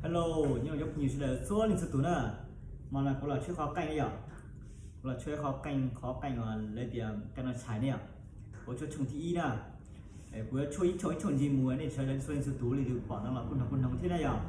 Hello, nyob zoo cov phooj ywg sawv daws txhua leej txhua tus na. Hmo no kuv los tshuab qhov qeej ne yom. Kuv los tshuab qhov qeej, qhov qeej uas lawv tias qeej noj tshais ne yom. Kuv tshuab tshooj thib ib na. Kuv yuav tshuab ib tshooj ib tshooj ntsis mus, nej sawv daws txhua leej txhua tus leej twg pom no los kuj noog kuj noog thiab na yom.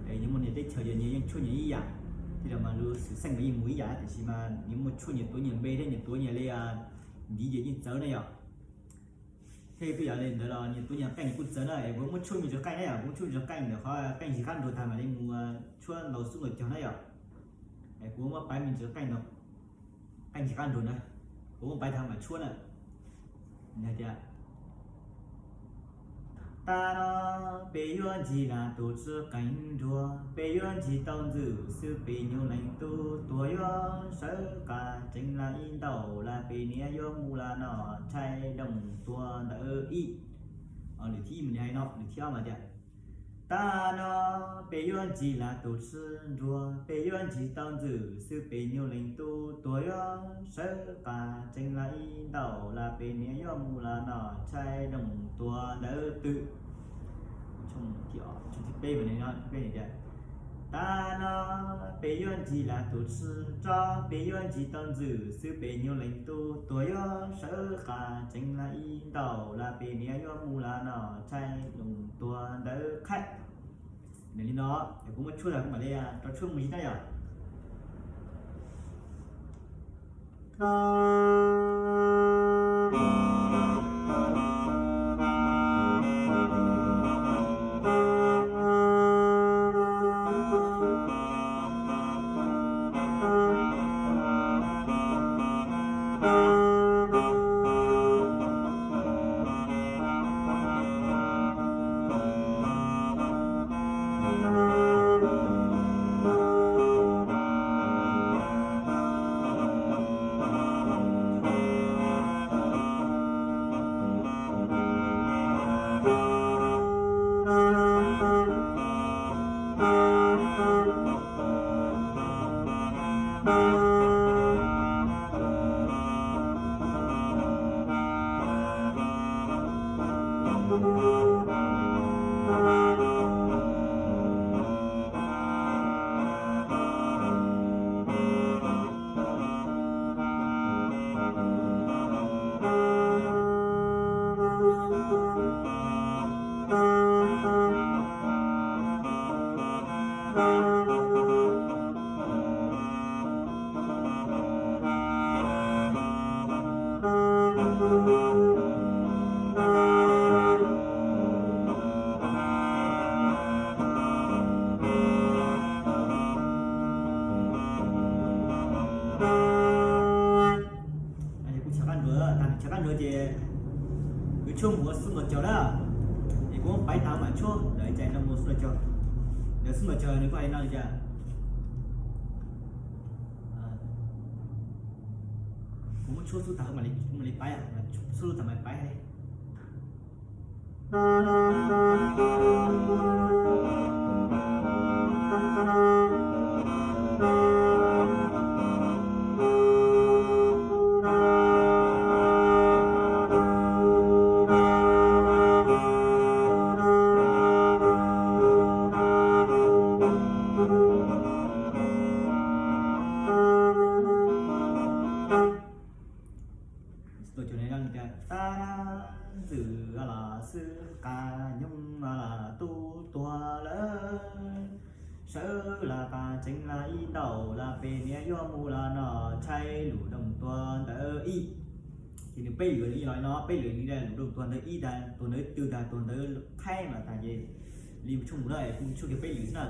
Nyias muaj nyias teb chaws ces nyias yeej tshuab nyias ib yam, thiab mas lub xwm txheej mas yeej mus ib yam, tiam sis mas nyias muaj tshuaj nyias tuav nyias npe thiab nyias tuav nyias li ntiv ces yeej txawv na yom. Thiab kuj yog li ntawd los nyias tuav nyias qeej nyias kuj txawv na. Es kuv muab tshuab me ntsis qeej na yom, kuv muab tshuab me ntsis qeej ntawm qhov qeej ntsis qab nruas tag mam li mus tshuab ntau xub ntau caug na yom. Es kuv muab paiv me ntsis qeej ntawm qeej ntsis qab nruas na, kuv muab paiv tag mam tshuab na. Nws hais tias, tag no peb yuav ncig laj tus tswv qeej nruas, peb yuav ncig tau ntxwm xwb peb nyuj leej tub tuag, yuav sawv qas tseev laj ib ntaus, laj peb niam yuav mus laj noj tshais doog tuag ntawd ib. Lwm thib ib mas nws hais no, lwm thib ob mas tias, tag no peb yuav ncig laj tus tswv nruas, peb yuav ncig tau ntxwm xwb peb nyuj leej tub tuag, yuav sawv qas tseev laj ib ntaus, laj peb niam yuav mus laj noj tshais doog tuag ntawd twb. Tshooj thib peb mas nws hais tias, tag no peb yuav ncig laj tus tswv roj, peb yuav ncig tau ntxwm xwb peb nyuj leej tub tuag, yuav sawv qas tseev laj ib ntaus, laj peb niam yuav mus laj noj tshais doog tuag ntawd qhaib. Nws li no, es kuv muab tshuab tag kuv mam li rov tshuab mus ib na yom. Kuv chaw qab nruas, tag chaw qab nruas ces kuv tshuab mus ua xub nkaus caug na, es kuv muab paiv tag mam tshuab ntawm cais no mus xub nkaus caug. Ntawm xub nkaus caug nws kuj hais li no li cas, kuv muab tshuab xub tag kuv mam li paiv, tshuab xub tag mam paiv li. Tus cuag ne tias, tab ntxwm los xwb qas nyoog los tub tuag lawm, sawv los qas tseev los ib ntaus los peb niam yuav mus los noj tshais lus doog tuag ntawd ib. Ces nws peb lwm li los no, peb lwm li lus doog tuag ntawd ib tag, tuag ntawd twg tag, tuag ntawd qhaib mas tag ces li mus tshuaj mus na, kuv tshuaj kiag peb lwm xwb na.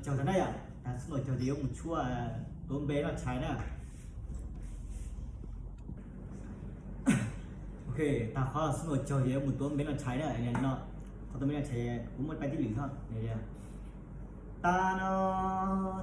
Caug tag na yom, tag xub ntuas caug ces yuav mus tshuab tuav npe noj tshais na. Ok, tag qhov xub ntuas caug ces yuav mus tuav npe noj tshais na. No, qhov tuav npe noj tshais kuv muab pab tib lwm no. Tag no,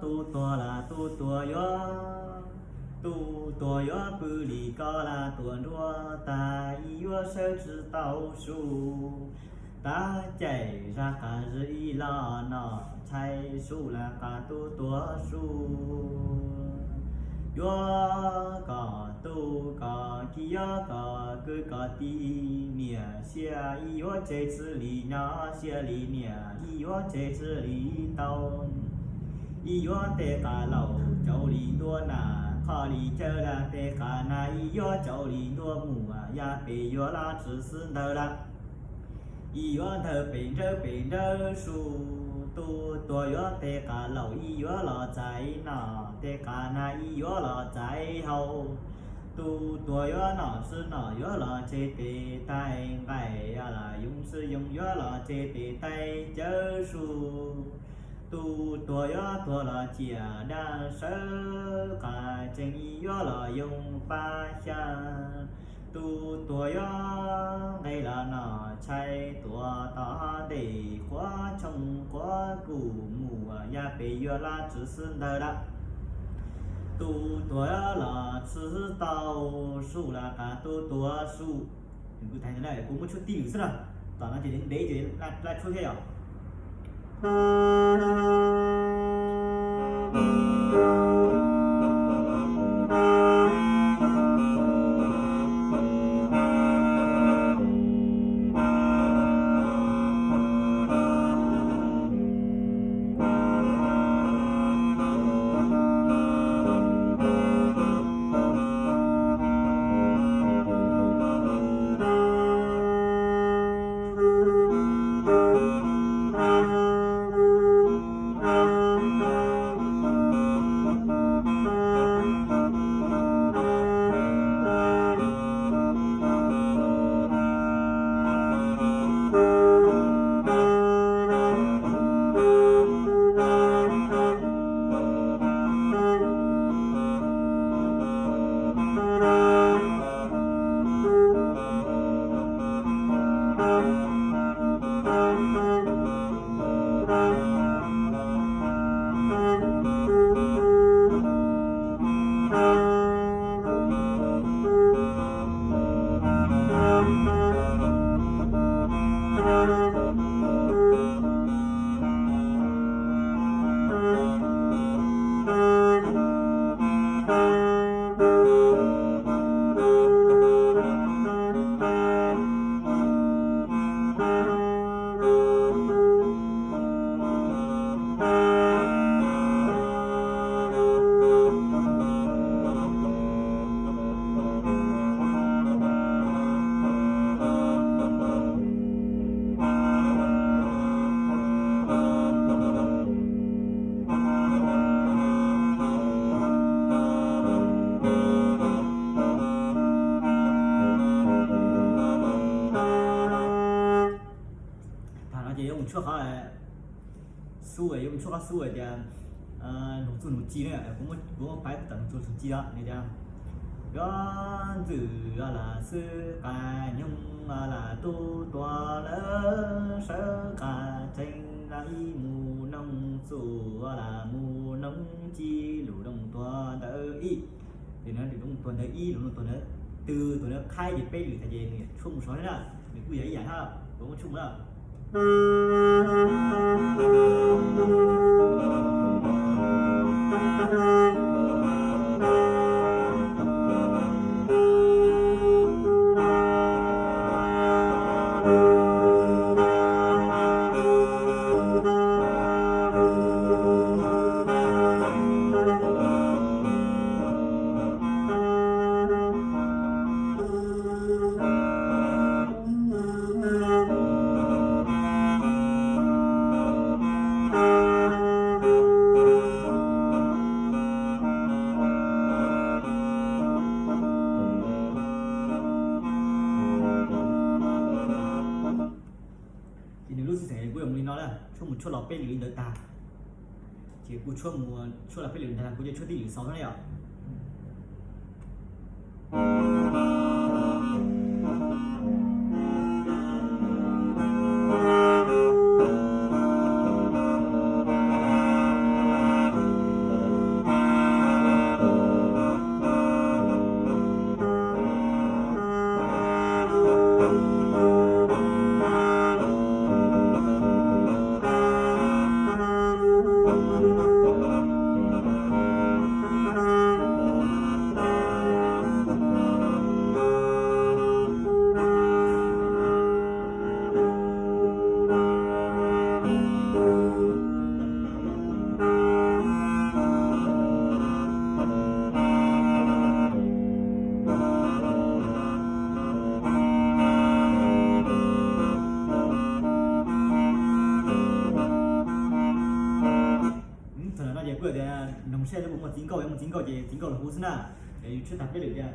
tub tuag los tub tuag yuav, tub tuag yuav pw li koj los tuag nruab tag, ib yuav sawv tsis tau su. Tab caij zaj qas zib ib los no, tshais su los qas tub tuag su. Yuav kom tub kom ki, yuav kom kwv kom tij, niam sia ib yuav tseg txwv li nyob, sia li niam ib yuav tseg txwv li tau. Ib yuav tej qas laus cauv li ntuab nas, qhov li cawv los tej qas nas, ib yuav cauv li ntuab muam, yaj pem yuav laj tsis xwb ntawd lawm. Ib yuav ntawd pem nrawb pem nrawb su, tub tuag yuav tej qas laus ib yuav los txais noj, tej qas nas ib yuav los txais haus. Tub tuag yuav noj tsis noj yuav los tseg tes taw nqaij, los yoo tsis yoo yuav los tseg tes taw cawv su. Tub tuag yuav tuag los ciam dab sawv, qas tseeb ib yuav los yoo pab xya. Tub tuag yuav nqe los noj tshais tuam tom ntej, quav tshooj quav kuj muam, yaj pem yuav laj tsis xwb ntawd lawm. Tub tuag los tsis tau su los qas tub tuag su. Kuv muab tshuab tib lwm xwb na, tom no ces ntev ces laj tshuab thiab yom. Tag no ces yuav mus tshuab qhov xub, yuav mus tshuab qhov xub tias nug txuj nug ci na, kuv muab pab tawm nug txuj nug ci os tias, yuav ntxwm los xwb qas nyoog los tub tuag lawm sawv qas tseeb los ib mus noog txuj los mus noog ci lus noog tuag ntawd ib. Ces nws lus noog tuag ntawd ib, lus noog tuag ntawd twg, tuag ntawd qhaib ces peb lwm tas ces nws tshuab mus saud thiab na, nws kuj yog ib yam thiab, kuv muab tshuab mus na. Ces nws lub xwm xeem kuj yuav mus li no na, tshuab mus tshuab los peb lwm li ntawd tag. Ces kuv tshuab mus, tshuab los peb lwm ntag, kuv coj tshuab tib lwm xaus xwb na yom. Thaum no ces kuj yog tias noog seb puas muaj txiv nkauj, yog muaj txiv nkauj ces txiv nkauj los hu xwb na. Ces yus tshuab tag peb lwm tias,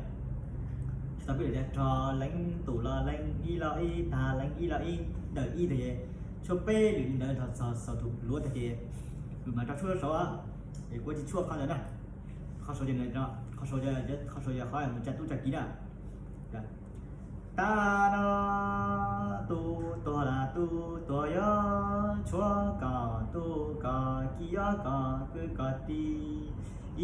tshuab tag peb lwm tias rog leej tus los leej ib los ib, tag leej ib los ib, ntawm ib tag ces tshuab peb lwm li ntawd nrog txog saum tus luav tag ces kuv mam rov tshuab saud. Ces kuv tsis tshuab qhov ntawd na, qhov saud ces, qhov saud, qhov saud yog qhov mus tsa tub tsa kiv na. Tag no tus tuag los tus tuag yuav tshuab kom tus kom kiv yuav kom kwv kom tij,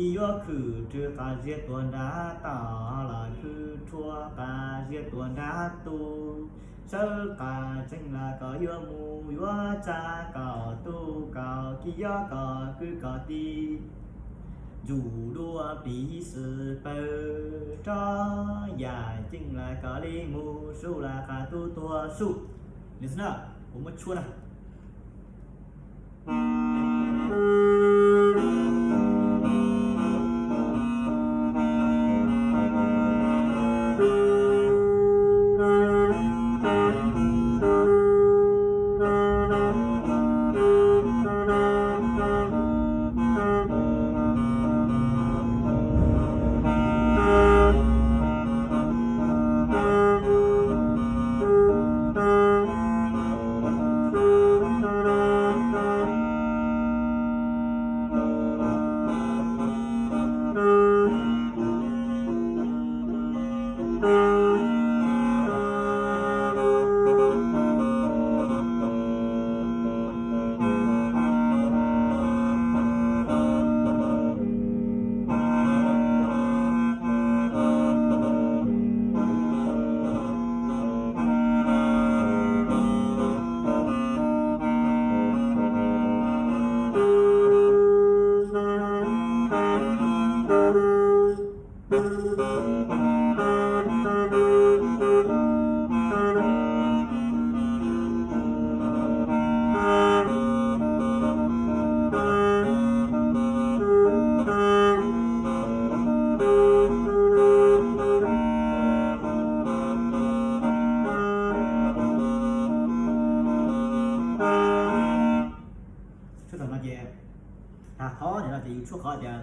ib yuav khwm rwg qas ziag tuag nrad tod los khwv rhuav qas ziag tuag nrad tus, sawv qas tseeb los kom yuav mus yuav tsa kom tus kom kiv yuav kom kwv kom tij, ntsum dua piv xwm pawg rog yam ceeb los kom li mus suj los qas tus tuag suj. Li xwb na, kuv muab tshuab na. Tshuab thaum no ces tag qhov no ces yus tshuab qhov tias,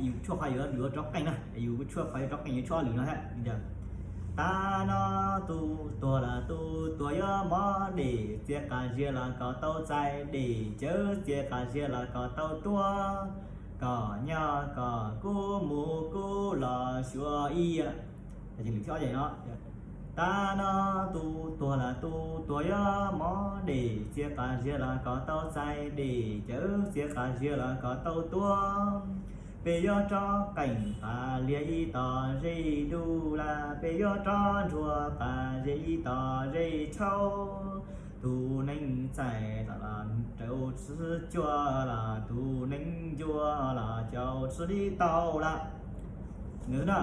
yus tshuab qhov yuav, yuav rov qeej na, yus tshuab qhov yuav rov qeej yuav tshuab lwm no thiab. Tag no tus tuag los tus tuag yuav mov, dem txiav qas ziag los kom tau txais, dem cawv txiav qas ziag los kom tau tuab, kom nyob kom kub mus kub los xyuas ib. Tag no tus tuag los tus tuag yuav mov, dem txiav qas ziag los kom tau txais, dem cawv txiav qas ziag los kom tau tuab. Peb yuav rov qeej qas liag ib tom ze du las, peb yuav rov ntsuag qas ze ib tom ze tshauv. Tus neeg txais los rau txwv cuag los, tus neeg ncua los cau txwv li tau lawm. Nws na.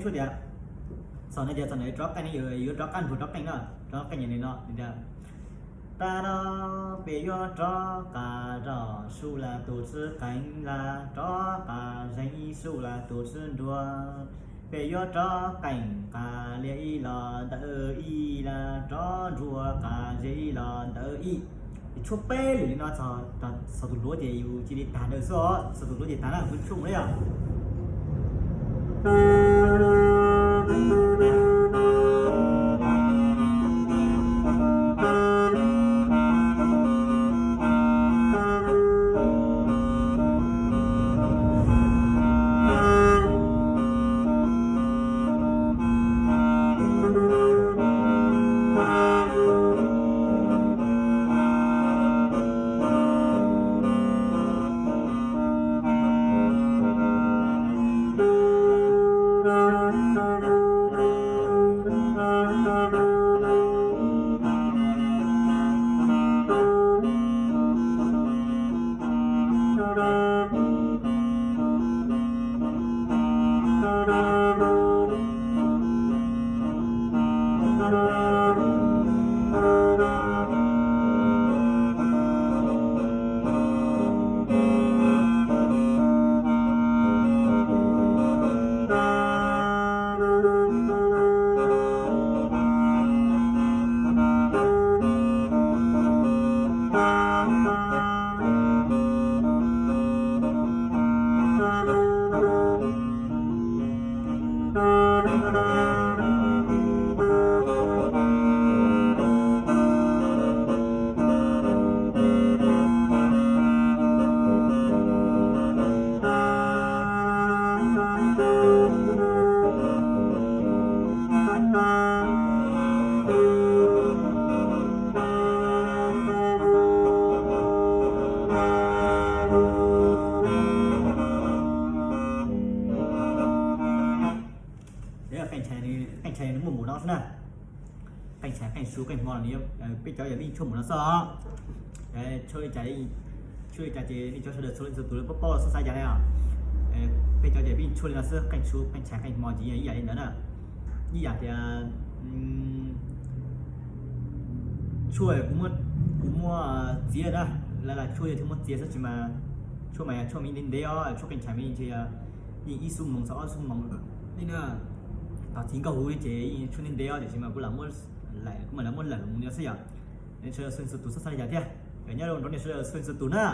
Tshuaj tias, txog no tias txog ntawm rov qeej no, yuav rov qab nrug rov qeej no, rov qeej li no tias, tag no peb yuav rov qab rau su las tus tswv qeej las, rov qab zeeg ib su las tus tswv nruas, peb yuav rov qeej qas lias ib los ntawm ib las, rov nruas qas ze ib los ntawm ib. Tshuaj peb lwm li no txog, txog tus hluav ces yus cia li tag ntawd xwb os, txog tus hluav ces tag na, kuv tshuaj mus li os. Qeej tshais nws muaj npaum no xwb na. Qeej tshais qeej su qeej hmo, peb cov yog pib tshuaj npaum no xwb os. Tshuaj li cas, tshuaj li cas ces nej cov sawv daws txhua leej txhua tus lawv paub paub xwb xav cas li os. Peb cov ces pib tshuaj li no xwb, qeej su qeej tshais qeej hmo ces yog ib yam li ntawd na. Ib yam tias tshuaj kuv muab txiav na, lawv las tshuaj yog thiaj muab txiav xwb tsis mas, tshuaj mas yog tshuaj me ntev ntev os, tshuaj qeej tshais me ntshe yog yeej ib xuab moos txog ob xuab moos li na. Tog txiv nkauj huv ces yeej tshuaj ntev ntev os, tiam sis mas kuv lam muab lawm, kuv mam lam muab lawm mus no xwb yom. Nej sawv daws txhua leej txhua tus txhob xav li cas thiab, nyob zoo rau nej sawv daws txhua leej txhua tus na.